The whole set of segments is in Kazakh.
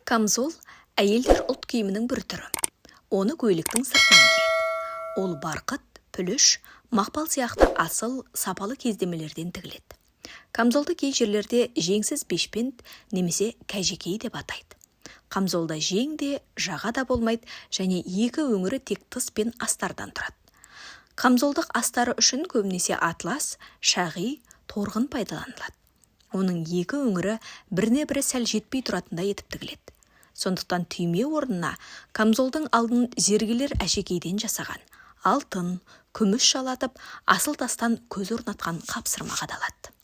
Камзол – әйелдер ұлт киімінің бір түрі. Оны көйлектің сыртынан киеді. Ол барқыт, пүліш, мақпал сияқты асыл, сапалы кездемелерден тігіледі. Камзолды кей жерлерде жеңсіз бешпент немесе кәжекей деп атайды. Камзолда жең де, жаға да болмайды және екі өңірі тек тыс пен астардан тұрады. Камзолдық астары үшін көбінесе атлас, шағи, торғын пайдаланылады. Оның екі өңірі біріне бірі сәл жетпей тұратындай етіп тігіледі. Сондықтан түйме орнына камзолдың алдын зергерлер әшекейден жасаған, алтын, күміс жалатып, асыл тастан көз орнатқан қапсырма қадалады.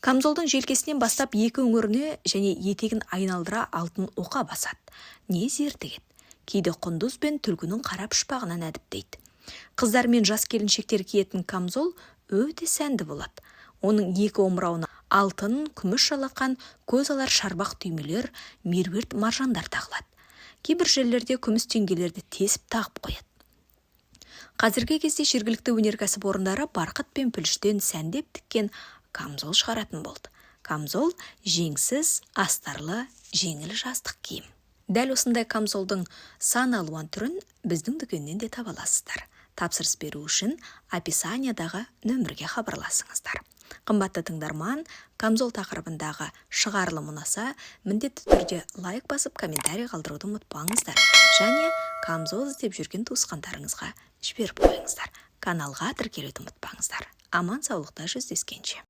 Камзолдың желкесінен бастап екі өңіріне және етегін айналдыра алтын оқа басады, не зер тігеді. Кейде құндыз бен түлкінің қара пұшпағынан әдіптейді. Қыздар мен жас келіншектер киетін камзол өте сәнді болады. Оның екі омырауына алтын, күміс жалатқан көз алар шарбақ түймелер, меруерт маржандар тағылады. Кейбір жерлерде күміс теңгелерді тесіп тағып қояды. Қазіргі кезде жергілікті өнеркәсіп орындары барқыт пен пүліштен сәндеп тіккен камзол шығаратын болды. Камзол – жеңсіз, астарлы, жеңіл жаздық киім. Дәл осындай камзолдың сан алуан түрін біздің дүкеннен де таба аласыздар. Тапсырыс беру үшін описаниядағы нөмірге хабарласыңыздар. Қымбатты тыңдарман, камзол тақырыбындағы шығарылым ұнаса, міндетті түрде лайк басып, комментарий қалдыруды ұмытпаңыздар және камзол іздеп жүрген туысқандарыңызға жіберіп қойыңыздар. Каналға тіркелуді ұмытпаңыздар. Аман саулықта жүздескенше!